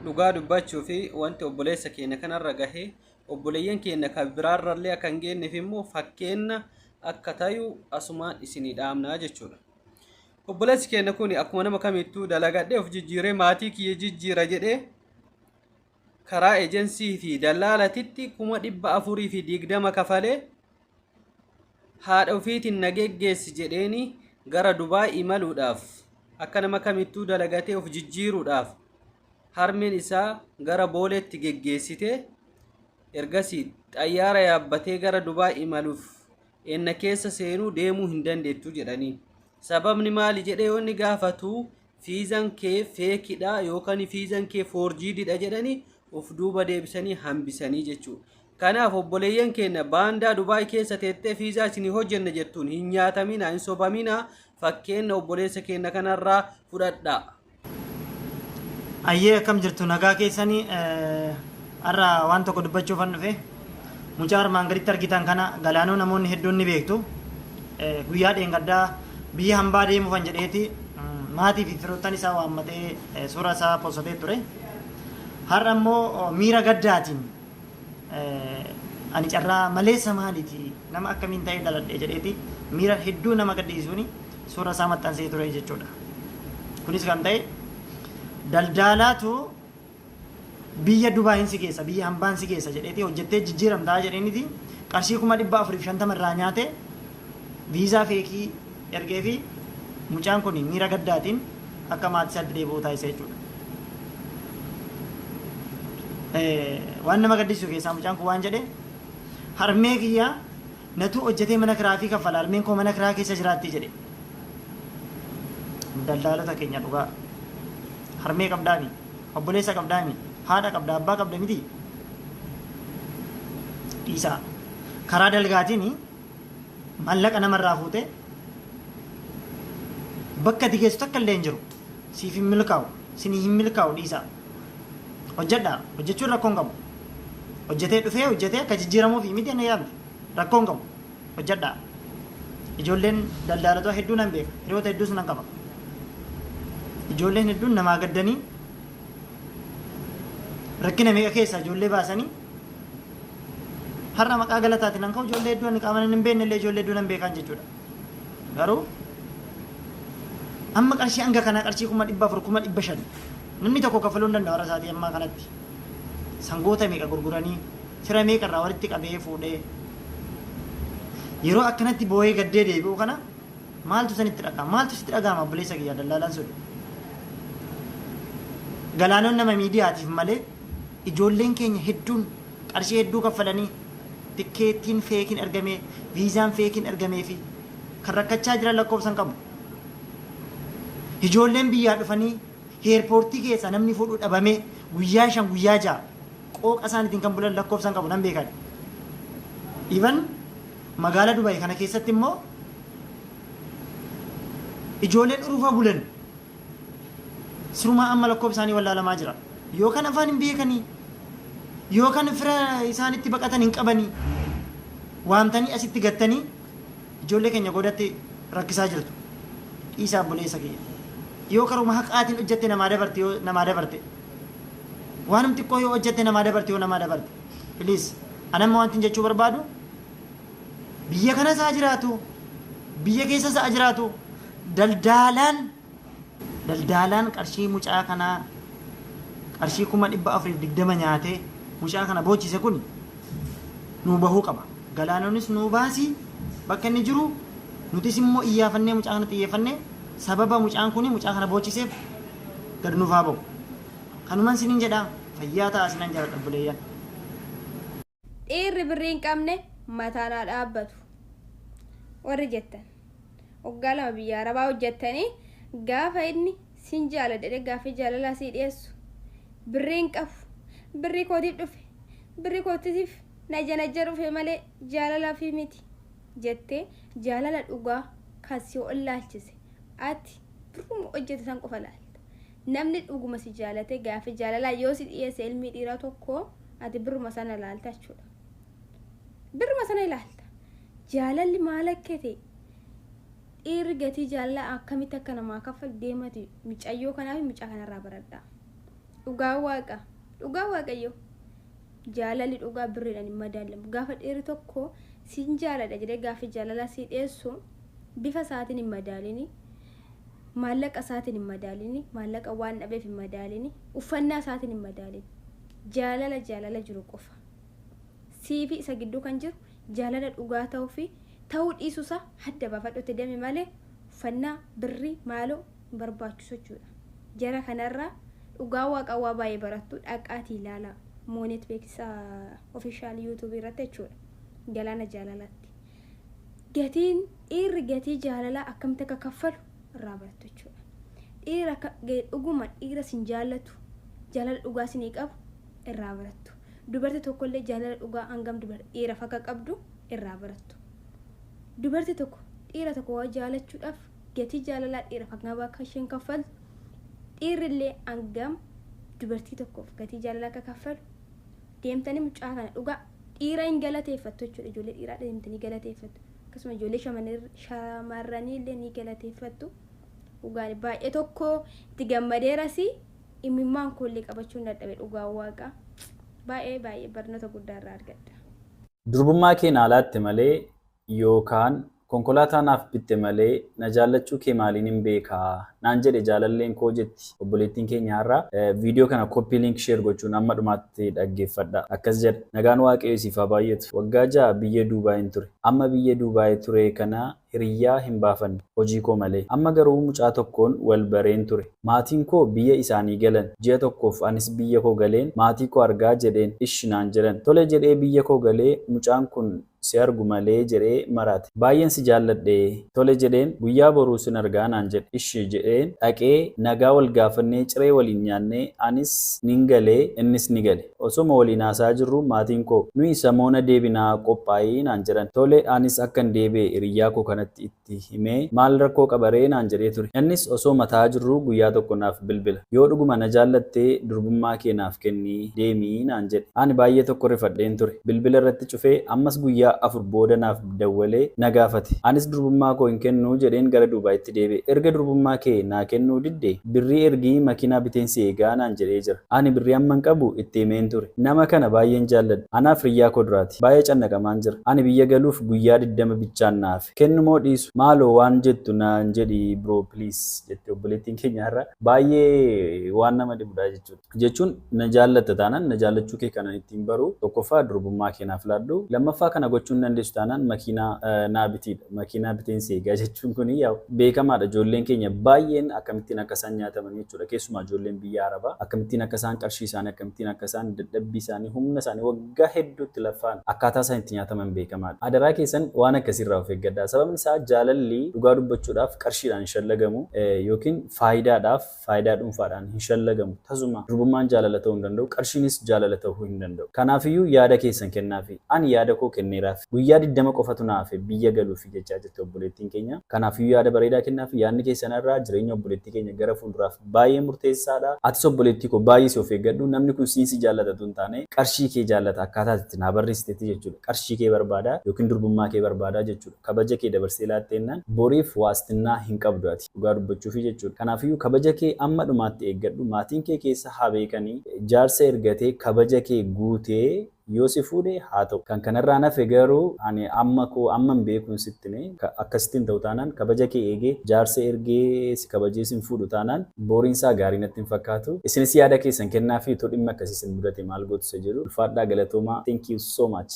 Dhugaa dubbachuu fi wanti obboleessa keenya kanarra gahe obboleeyyan keenya kan biraarrallee akka hin geenyeef immoo fakkeenna akka tayu asumaan isinii dhaamnaa jechuudha. Obboleessi keenya kun akkuma nama kamittuu dalagadhee of jijjiiree maatii kiyya jijjiira jedhee karaa ejensii fi dallaalatitti 420,000 kafalee haadha ofiitiin na geggeessi jedheeni gara Dubaay imaluudhaaf akka nama kamittuu dalagatee of jijjiiruudhaaf harmeen isaa gara Booleetti geggeessitee, ergasii xayyaara yaabbatee gara Dubaay imaluuf enna keessa seenuu deemuu hin dandeettu jedhanii. Sababni maali jedhee yoo inni gaafatu, fiizan kee feekidha yookaan fiizan kee foorjiididha jedhanii of duuba deebisanii hambisanii jechuudha. Kanaaf obboleeyyan keenya baandaa Dubaay keessa teettee fiizaa isinii hojjenna jettuun hin nyaatamina, hin sobamina, fakkeenya obboleessa keenya kanarraa fudhadhaa. Ayyee, akkam jirtu? Nagaa keessanii? Har'a waan tokko dubbachuufan dhufe. Mucaa armaan gaditti argitan kana, Galaanoo, namoonni hedduun ni beektu. Guyyaa dheengaddaa biyya hambaa deemuufan jedheeti maatii fi firoottan isaa waammatee suura isaa postatee ture. Har'a immoo miira gaddaatiin ani carraa maleessa maaliiti, nama akkamiin ta'ee dhaladhe jedheeti miira hedduu nama gaddisiisuun suura isaa maxxansee ture jechuudha. Kunis kan ta'e daldaalaatu biyya Dubaayin si geessa, biyya hambaan si geessa jedheeti, hojjettee jijjiiramtaa jedheeniti qarshii 450,000 irraa nyaate, viizaa feekii ergee fi mucaan kun miira gaddaatiin akka maatii isaatti deebi'uu taasise jechuudha. Waan nama gaddisiisu keessaa mucaan kun waan jedhe, "Harmee kiyyaa natu hojjetee mana kiraa fi kaffala, harmeen koo mana kiraa keessa jiraatti," jedhe. Daldaalota keenya, dhugaa harmee qabdaami, obboleessa qabdaami, haadha qabda, abbaa qabda miti? Dhiisaa. Karaa dalgaatiin maallaqa namarraa fuute bakka ati geessu takka illee hin jiru. Siif hin milkaa'u, sinii hin milkaa'u. Dhiisaa, hojjedhaa. Hojjechuun rakkoo hin qabu. Hojjetee dhufee hojjetee akka jijjiiramuuf miti ana yaamte, rakkoo hin qabu, hojjedhaa. Ijoolleen daldaalota hedduu nan beeka, hiriyoota hedduus nan qaba. Ijoolleen hedduun namaa gaddanii rakkina meeqa keessaa ijoollee baasanii har'a maqaa galataatiin nan ka'u. Ijoollee hedduu ani qaama hin beekne illee ijoollee hedduu nan beekan jechuudha. Garuu amma qarshii hanga kanaa, qarshii 400,000, 500,000 namni tokko kaffaluu hin danda'u. Har'a isaatii ammaa kanatti sangoota meeqa gurguranii, fira meeqa irraa walitti qabee fuudhee yeroo akkanatti boo'ee gaddee deebi'u kana maaltu sanitti dhaga'ama? Maaltu sitti dhaga'ama, obboleessa kiyya daldaalaan sun? Galaanoon nama miidiyaatiif malee ijoolleen keenya hedduun qarshii hedduu kaffalanii tikkeettiin feekiin argamee, viizaan feekiin argamee fi kan rakkachaa jiran lakkoofsan qabu. Ijoolleen biyyaa dhufanii eerpoortii keessaa namni fuudhuu dhabamee guyyaa 5, guyyaa 6 qooqa isaaniitiin kan bulan lakkoofsan qabu, nan beekan. Even magaalaa Dubaay kana keessatti immoo ijoolleen urufa bulan sirumaa amma lakkoofsa isaanii wallaalamaa jira. Yookaan afaan hin beekanii, yookaan fira isaanitti baqatan hin qabanii, waamtanii asitti gattanii ijoollee keenya godatti rakkisaa jirtu. Dhiisaa, obboleessa kiyya. Yoo karuma haqaatiin hojjette namaa dabarte, yoo namaa dabarte, waanum xiqqoo yoo hojjette namaa dabarte, yoo namaa dabarte, please. Anamma wanti jechuu barbaadu, biyya kanas haa jiraatu, biyya keessas haa jiraatu, daldaalaan qarshii mucaa kanaa qarshii 420,000 nyaatee mucaa kana boochise kun nuu bahuu qaba. Galaanonis nuu baasii bakka inni jiru, nutis immoo iyyaafannee mucaa kana xiyyeeffannee sababa mucaan kun mucaa kana boochiseef gad nuuf haa bahu. Kanuman sinin jedhaa, fayyaa ta'a, sinan jaaladha, obboleeyyan. Dhiirri birrii hin qabne mataan haa dhaabbatu warri jettan, waggaa 2 biyya arabaa hojjettanii gaafa inni sin jaaladha jedhee gaaffii jaalalaa sii dhiyeessu, birrii hin qabu, birrii kootiif dhufe, birrii kootiif na janajja dhufe malee jaalala fi miti jettee, jaalala dhugaa kan si wallaalchise, ati birruma hojjete san qofa laalta. Namni dhuguma si jaalate gaaffii jaalalaa yoo si dhiyeesse, ilmi dhiiraa tokko, ati birruma sana ilaalta jechuudha. Birruma sana ilaalta. Jaalalli maal akka ta'e, dhiirri gatii jaalalaa akkamitti akka namaa kaffalu deemati mucayyoo kanaa fi mucaa kanarraa baradhaa. Dhugaa waaqa, dhugaa waaqayyo, jaalalli dhugaa birriidhaan hin madaalamu. Gaafa dhiirri tokko siin jaaladha jedhee gaafa jaalala sii dhiyeessu, bifa isaatiin hin madaalini, maallaqa isaatiin hin madaalini, maallaqa waan dhabeef hin madaalini, uffannaa isaatiin hin madaalini. Jaalala jaalala jiru qofa. Siifi isa gidduu kan jiru jaalala dhugaa ta'uu fi ta'uu dhiisuusaa adda baafadhutti deemi malee, uffannaa, birrii maaloo hin barbaachisu jechuudha. Jara kanarraa dhugaa waaqa waa baay'ee barattu. Dhaqaatii ilaalaa, Moonet Beeksisa Official YouTube irratti jechuudha. Galaana Jaalalaatti. Gatiin dhiirri gatii jaalalaa akkamitti akka kaffalu irraa barattu jechuudha. Dhiira dhuguma dhiira sin jaallatu, jaalala dhugaa sinii qabu irraa barattu. Dubarti tokkollee jaalala dhugaa hangam dhiiraaf akka qabdu irraa barattu. Dubarti tokko dhiira tokko waa jaalachuudhaaf gatii jaalalaa dhiiraaf hangam akka isheen kaffaltu, dhiirrillee hangam dubartii tokkoof gatii jaalalaa akka kaffalu deemtanii mucaa kana dhugaa dhiira hin galateeffattu jechuudha. Ijoollee dhiiraa deemtanii galateeffattu. Akkasuma ijoollee shamarranii illee ni galateeffattu. Dhugaan baay'ee tokko itti gammadeeras, imimmaan koollee qabachuun dadhabe. Dhugaa waaqa, baay'ee baay'ee barnoota guddaa irraa argadha. Durbummaa kee naa laatte malee yookaan konkolaataa naaf bitte malee na jaallachuu kee maaliin hin beekaa naan jedhe jaalalleen koo, jetti obboleettiin keenya har'a. Viidiyoo kana copy link, share gochuun amma dhumaatti dhaggeeffadha. Akkas jedha: "Nagaan Waaqayyo siif haa baay'atu. Waggaa 6 biyya Duubaayin ture. Amma biyya Duubaay ture kana hiriyyaa hin baafanne, hojii koo malee. Amma garuu mucaa tokkoon wal bareen ture. Maatiin koo biyya isaanii galan ji'a tokkoof, anis biyya koo galeen maatii koo argaa jedheen. Ishi naan jedhan. Tole jedhee biyya koo galee, mucaan kun si argu malee jedhee maraate. Baay'een si jaalladhe. Tole jedheen. Guyyaa boruu sin argaa naan jedhe. Ishi jedheen. Dhaqee nagaa wal gaafannee, ciree waliin nyaannee, anis nin galee, innis ni gale. Osoma waliin haasaa jirru maatiin koo, 'Nuyi samoona deebinaa, qophaa'ii' naan jedhan. Tole, anis akkan deebi'e hiriyyaa koo kanatti itti himee, maal rakkoo qabaree naan jedhee ture. Innis osoo mataa jirru guyyaa tokko naaf bilbila. 'Yoo dhuguma na jaallattee durbummaa kee naaf kennii deemii' naan jedhe. Ani baay'ee tokko rifadheen ture. Bilbila irratti cufee, ammas guyyaa 4 booda naaf dawwalee na gaafate. Anis durbummaa koo hin kennuu jedheen gara Duubaayitti deebi'e. Erga durbummaa kee naa kennuu didde, birrii ergii, makiinaa biteen si eegaa naan jedhee jira. Ani birrii amman qabu itti himeen ture. Nama kana baay'een jaalladha. Anaaf hiriyyaa koo duraati. Baay'ee cannaqamaan jira. Ani biyya galuuf guyyaa 20 bichaan naafe. Kennu moo dhiisu? Maaloo waan jettu naan jedhi bro, please," jette obboleettiin keenya har'a. Baay'ee waan nama dhibudha jechuudha. Jechuun na jaallatta taanaan, na jaallachuu kee kanan ittiin baru tokkoffaa durbummaa kee naaf laadhu. Lammaffaa kana gochuu hin dandeessu taanaan makiinaa naa bitiidha. Makiinaa biteen si eegaa jechuun kuni yaa beekamaadha. Ijoolleen keenya baay'een akkamittiin akka isaan nyaataman jechuudha. Keessumaa ijoolleen biyya Arabaa akkamittiin akka isaan qarshii isaanii, akkamittiin akka isaan dadhabbii isaanii, humna isaanii waggaa hedduutti laffaan akkaataa isaan itti nyaataman beekamaadha. Adaraa keessan, waan akkasiirraa of eeggadhaa. Sababni isaa jaalalli dhugaa dubbachuudhaaf qarshiidhaan hin shallagamu yookiin faayidaadhaaf, faayidaa dhuunfaadhaan hin shallagamu. Tasuma durbummaan jaalala ta'uu hin danda'u, qarshiinis jaalala ta'uu hin danda'u. Kanaafiyyuu yaada keessan kennaafi. Ani yaada koo kenneeraafi. Guyyaa 20 qofatu na hafe biyya galuufi jechaa jirti obboleettiin keenya. Kanaafiyyuu yaada bareedaa kennaafi. Yaadni keessan irraa jireenya obboleettii keenya gara fuulduraaf baay'ee murteessaadha. Atis obboleettii koo, baay'ee si of eeggadhu. Namni kun siin si jaallata utuu hin taane qarshii kee jaallata, akkaataa itti naa barreessitetti jechuudha. Qarshii kee barbaada yookiin durbummaa kee barbaada jechuudha. Kabaja kee dabarsee laatteennaan boriif waastinnaa hin qabdu ati, dhugaa dubbachuufi jechuudha. Kanaafiyyuu kabaja kee amma dhumaatti eeggadhu. Maatiin kee keessa haa beekanii, jaarsa ergatee kabaja kee guutee yoo si fuudhe haa ta'u. Kan kanarraa nafe garuu ani amma koo amman beekuun sitti hime, akkasittiin ta'u taanaan, kabaja kee eegee jaarsa ergee si kabajee sin fuudhu taanaan, boriin isaa gaarii natti hin fakkaatu. Isinis yaada keessan kennaa fi utuu dhimmi akkasii isin mudate maal gootu isa jedhu. Ulfaadhaa, galatoomaa. Thank you so much.